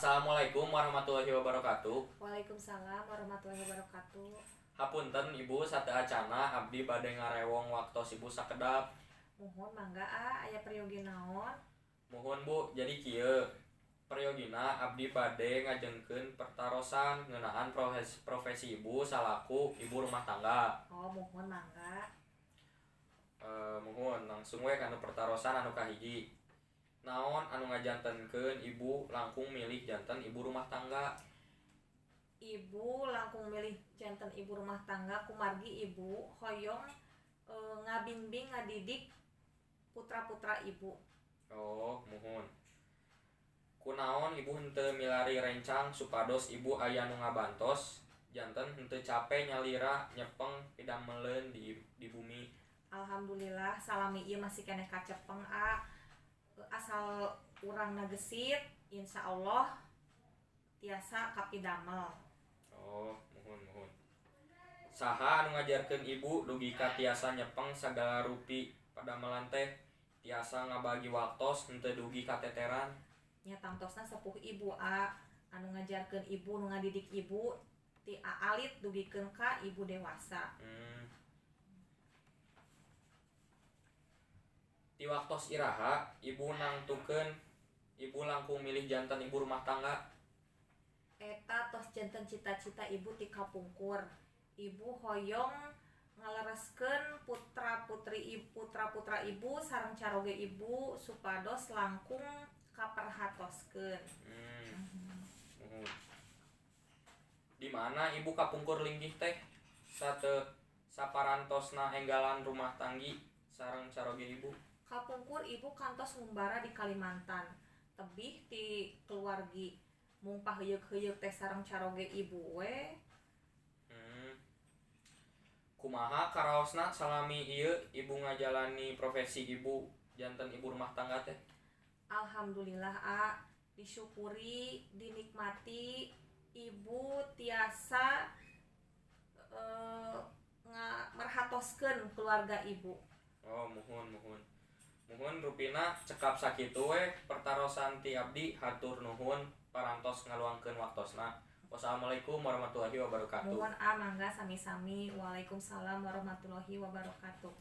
Assalamualaikum warahmatullahi wabarakatuh. Waalaikumsalam warahmatullahi wabarakatuh. Hapunten Ibu, sateuacana abdi bade ngarewong waktos Ibu sakedap. Muhun, mangga ah, aya peryogi naon? Muhun, Bu, jadi kieu peryogina, abdi bade ngajengkeun pertarosan ngeunaan profesi Ibu salaku ibu rumah tangga. Oh, muhun, mangga. Muhun, langsung we kanu pertarosan anu kahiji. Naon anu ngajantenkeun Ibu langkung milih janten ibu rumah tangga? Ibu langkung milih janten ibu rumah tangga kumargi ibu hoyong ngabimbing, ngadidik putra-putra ibu. Oh, muhun. Kunaon Ibu henteu milari rencang supados Ibu aya nu ngabantos, janten henteu cape nyalira nyepeng pidameleun di bumi? Alhamdulillah, salami ieu masih keneh kacepeng a. Asal urangna gesit, insya Allah tiasa kapidamel. Oh, muhun, muhun. Saha anu ngajarkeun Ibu dugi ka tiasa nyepeng sagala rupi padamelan teh, tiasa ngabagi waktos henteu dugi kateteran? Nya, tangtosna sepuh ibu a, anu ngajarkeun ibu, nu ngadidik ibu ti alit dugikeun ka ibu dewasa. Ti waktos iraha Ibu nangtukeun Ibu langkung milih janten ibu rumah tangga? Eta tos janten cita-cita ibu ti kapungkur. Ibu hoyong ngalereskeun putra-putra ibu sareng caroge ibu supados langkung kaperhatoskeun. Muhun. Di mana Ibu kapungkur linggih teh sate saparantosna enggalan rumah tanggi sareng caroge Ibu? Kapungkur ibu kantos ngumbara di Kalimantan, tebih ti keluargi, mung paheuyeuk-heuyeuk teh sareng caroge ibu we. Kumaha karaosna salami ieu Ibu ngajalani profesi Ibu janten ibu rumah tangga teh? Alhamdulillah a, disyukuri, dinikmati, ibu tiasa merhatoskeun keluarga ibu. Oh, muhun, muhun. Muhun, rupina cekap sakitu we pertarosan ti abdi. Hatur nuhun parantos ngaluangkeun waktosna. Wassalamualaikum warahmatullahi wabarakatuh. Muhun a, mangga, sami-sami. Waalaikumsalam warahmatullahi wabarakatuh.